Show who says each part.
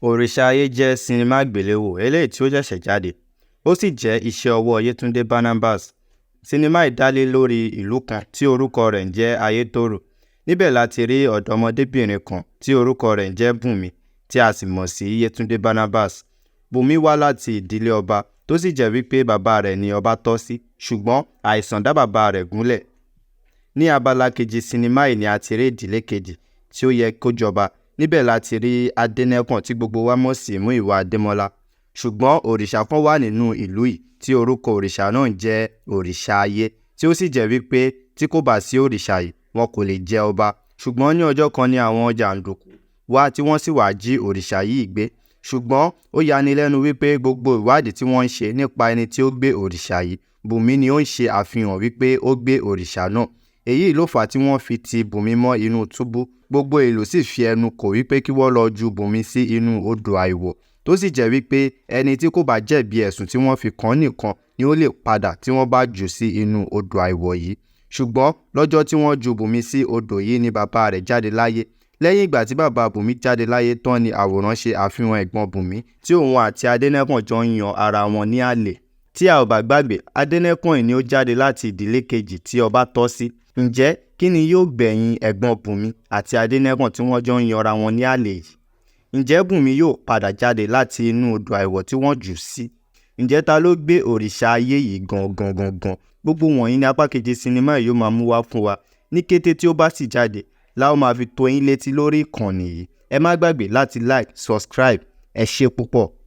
Speaker 1: Òrìṣà Ayé jẹ́ sinimá àgbéléwò eléyìí tí ó ṣẹ̀ṣẹ̀ jáde, ó sì jẹ́ iṣẹ́ ọwọ́ Yétúndé Barnabas. Sinimá yìí dá lé lórí ìlú kan tí orúkọ rẹ̀ ń jẹ́ Ayétòrò. Níbẹ̀ la ti rí ọ̀dọ́mọdébìnrin kan tí orúkọ rẹ̀ ń jẹ́ Bùnmi, tí a sì mọ̀ sí Yétúndé Barnabas. Bùnmi wá láti ìdílé ọba, tó sì jẹ́ wípé bàbá rẹ̀ ni ọba tọ́ sí, ṣùgbọ́n àìsàn dá bàbá rẹ̀ gúnlẹ̀. Ní abala kejì sinimá yìí ni a ti rí ìdílé kejì tí ó yẹ kó jọba. Níbẹ̀ la ti rí Adénẹ́kàn tí gbogbo wa mọ̀ sí Múyìwá Adémọ́lá. Ṣùgbọ́n òrìṣà kan wà nínú ìlú yìí tí orúkọ òrìṣà náà ń jẹ́ Òrìṣà Ayé, tí ó sì jẹ́ wípé tí kò bá sí òrìṣà yìí, wọn kò lè jẹ ọba. Ṣùgbọ́n ní ọjọ́ kan ni àwọn jàǹdùkú wá tí wọ́n sì wá jí òrìṣà yìí gbé. Ṣùgbọ́n ó yanilẹ́nu wípé gbogbo ìwádìí tí wọ́n ń ṣe nípa ẹni tí ó gbé òrìṣà yìí, Bùnmi ni ó ń ṣe àfihàn wípé ó gbé òrìṣà náà. Èyí ló fà á tí wọ́n fi ti Bùnmi mọ́ inú túbú. Gbogbo ìlú sì fi ẹnu kò wípé kí wọ́n lọ ju Bùnmi sí inú odò àìwọ̀, tó sì jẹ́ wípé ẹni tí kò bá jẹ̀bi ẹ̀sùn tí wọ́n fi kàn án nìkan ni ó lè padà tí wọ́n bá jù sí inú odò àìwọ̀ yìí. Ṣùgbọ́n lọ́jọ́ tí wọ́n ju Bùnmi sí odò yìí ni bàbá rẹ̀ jáde láyé. Lẹ́yìn ìgbà tí bàbá Bùnmi jáde láyé tán ni àwòrán ṣe àfihàn ẹ̀gbọ́n Bùnmi tí òun àti Adénẹ́kàn jọ ń yan ara wọn ní àlè. Tí a ò bá gbàgbé, Adénẹ́kàn yìí ni ó jáde láti ìdílé kejì tí ọba tọ́ sí. Ǹjẹ́ kí ni yóò gbẹ̀yìn ẹ̀gbọ́n Bùnmi àti Adénẹ́kàn tí wọ́n jọ ń yanra wọn ní àlè yìí? Ǹjẹ́ Bùnmi yóò padà jáde láti inú odò àìwọ̀ tí wọ́n jù ú sí? Ǹjẹ́ ta ló gbé òrìṣà ayé yìí gangan gangan? Gbogbo wọ̀nyí ni apá kejì sinimá yìí yóò máa mú wá fún wa. Ní kété tí ó bá sì jáde la ó máa fi tó yín létí lórí ìkànnì yìí. Ẹ má gbàgbé láti like, subscribe. Ẹ ṣé púpọ̀.